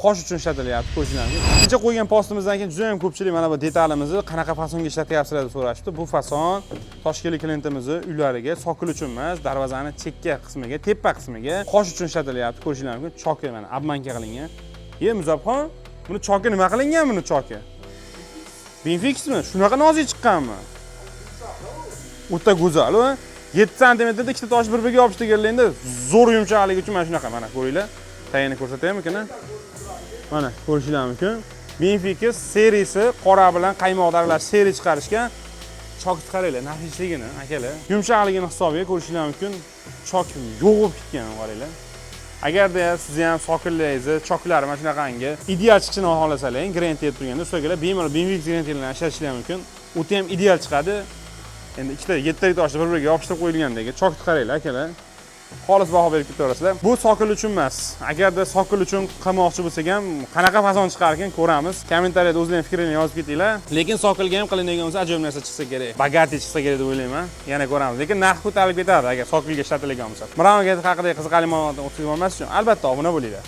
Qosh uchun ishlatilyapti, ko'rishinglar mumkin. Kecha qo'ygan postimizdan keyin juda ham ko'pchilik mana bu detalimizni qanaqa fasonga ishlatyapsizlar deb so'rashibdi. Bu fason toshkentlik klientimizni uylariga соколь uchun emas, darvozani chekka qismiga, tepa qismiga qosh uchun ishlatilyapti, ko'rishinglar mumkin. Choki mana обманка qilingan. Ye, Muzaffar, buni choki nima qilingan, buni choki? Benfixmi? Shunaqa nozik chiqqanmi? O'ta go'zal u. 7 santimetrda ikkita tosh bir-biriga yopishtirganligida zo'r yumshoqligi uchun mana shunaqa, mana ko'ringlar. Tagini ko'rsataymi? Mana ko'rishinglar mumkin. Benfix seriyasi qora bilan qaymoqda aralash seriya chiqarishgan. Chokni qaranglar, nafisligini, akalar. Yumshoqligini hisobiga ko'rishinglar mumkin. Chok yo'q bo'lib ketgan, qaranglar. Agarda sizni ham соколь laringizni choklari mana shunaqangi ideal chiqishini xohlasalar, granit deb turganda, ustalar bemalol Benfix granitlarni ishlatishlar mumkin. O'ta ham ideal chiqadi. Endi ikkita yettalik toshni bir-biriga yopishtirib qo'yilgandagi chokni qaranglar, akalar. Xolis baho berib ketaverasizlar. Bu соколь uchun emas. Agarda соколь uchun qilmoqchi bo'lsak ham, qanaqa fason chiqar ekan, ko'ramiz. Kommentariyada o'zlaring fikringlarni yozib ketinglar. Lekin соколь ga ham qilinadigan bo'lsa, ajoyib narsa chiqsa kerak. Богатый chiqsa kerak deb o'ylayman. Yana ko'ramiz. Lekin narx ko'tarilib ketadi agar соколь ga ishlatilgan bo'lsa. Мрамор haqida qiziqarli ma'lumotni o'tkazib olmas uchun albatta obuna bo'linglar.